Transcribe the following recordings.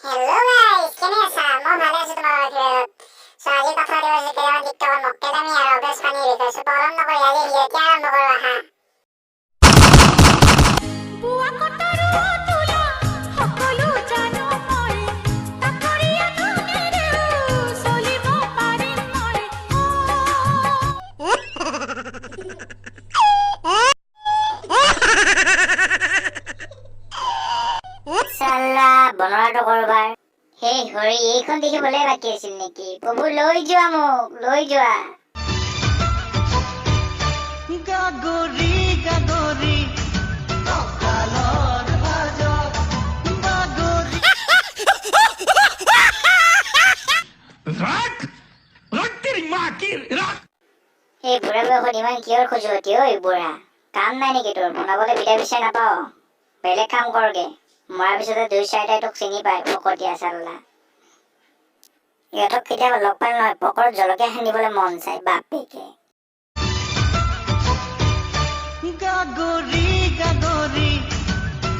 Hello' guys, কেনে আছা? মই ভালে আছো তোমালোকৰ আশীৰ্বাদত। চ' আজি কথা পাতিব হৈছে কেইটামান টিকটকৰ মক্কেলামি আৰু অবেজ পানীৰ বিষয়ে। চ' পলম নকৰি আজি ভিডিঅ'টি আৰম্ভ কৰোঁ আহা। বোৱা কটাৰো তোলা সকলো জানো মই, তাকৰীয়া ধনেৰেও চলিব পাৰিম মই। অ। চাল্লা বনৰাটো কৰবাৰ। সেই হৰি, এইখন দেখিবলৈ বাকী আছিল নেকি? প্ৰভু, লৈ যোৱা মোক, লৈ যোৱা। গাগৰি গাগৰি কঁকালৰ ভাজত বাগৰি। ৰাখ ৰাখ, তেৰি মা কি ৰাখ। এই বুঢ়া বয়সত ইমান কিহৰ খজুৱতি ঐ বুঢ়া? কাম নাই নেকি তোৰ? বনাবলৈ বিধা বিচাৰি নাপাৱ? বেলেগ কাম কৰগে। মৰাৰ পিছতে দুই চাৰিটাই তোক চিনি পায়। ফকতীয়া চাল্লা। ইহঁতক কেতিয়াবা লগ পালে নহয় পকৰত জলকীয়া সানিবলৈ মন যায় বাপেকে। গাগৰি গাগৰি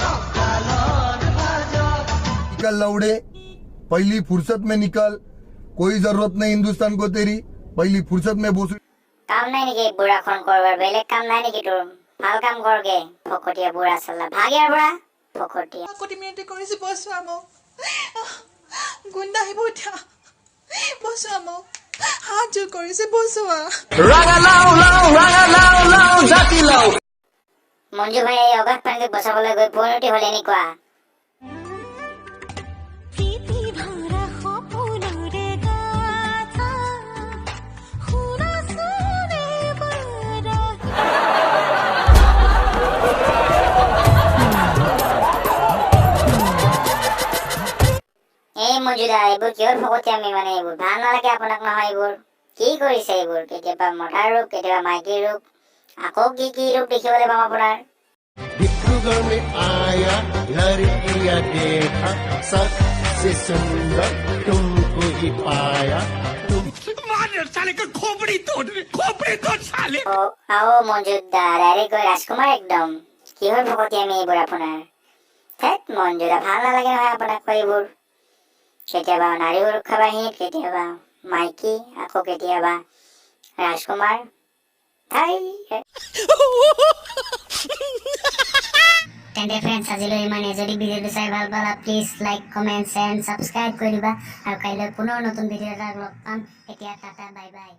কঁকালৰ ভাজত। निकल लौड़े, पहली फुर्सत में निकल। कोई जरूरत नहीं हिंदुस्तान को तेरी। पहली फुर्सत में भोसड़ी। কাম নাই নেকি বুঢ়াখন কৰবাৰ? বেলেগ কাম নাই নেকি তোৰ? ভাল কাম কৰগে। ফকতীয়া বুঢ়া চাল্লা, ভাগ ইয়াৰ পৰা ফকতীয়া। কাকতি মিনতি কৰিছো, বচোৱা মোক। গুণ্ডা আহিব এতিয়া, বচোৱা মোক। হাত জোৰ কৰিছে, বচোৱা। ৰাঙালাও লাও, ৰাঙালাও লাও, জাতিলাও। মঞ্জু ভাই এই অগাধ পানীটোক বচাবলৈ গৈ পৰিণতি হ'ল এনেকুৱা। প্ৰীতি ভৰা সপোনৰে গাথা শুনাচোন এবাৰ। এই মঞ্জুদা, এইবোৰ কিহৰ ফকতীয়ামি? মানে এইবোৰ ভাল নালাগে আপোনাক নহয়। এইবোৰ কি কৰিছে এইবোৰ? কেতিয়াবা মতাৰ ৰূপ, কেতিয়াবা মাইকীৰ ৰূপ, আকৌ কি কি ৰূপ দেখিবলৈ পাম আপোনাৰ? डिब्रूगढ़ में आया, लड़कियां देखा, सबसे सुंदर तुमको ही पाया। तुम মার साले का खोपड़ी तोड़, खोपड़ी तोड़ साले। অ আও মঞ্জুদা, ডাইৰেক্ট গৈ ৰাজকুমাৰ একদম। কিহৰ ফকতীয়ামি এইবোৰ আপোনাৰ? থেত মঞ্জুদা, ভাল নালাগে নহয় আপোনাক এইবোৰ। কেতিয়াবা নাৰী সুৰক্ষা বাহিনীত, কেতিয়াবা মাইকী, আকৌ কেতিয়াবা ৰাজকুমাৰ। ঠাই। তেন্তে ফ্ৰেণ্ডছ, আজিলৈ ইমানে। যদি ভিডিঅ'টো চাই ভাল পালা, please like, comment, share, subscribe কৰি দিবা আৰু কাইলৈ পুনৰ নতুন ভিডিঅ' এটা লগ পাম। এতিয়া টাটা, বাই বাই।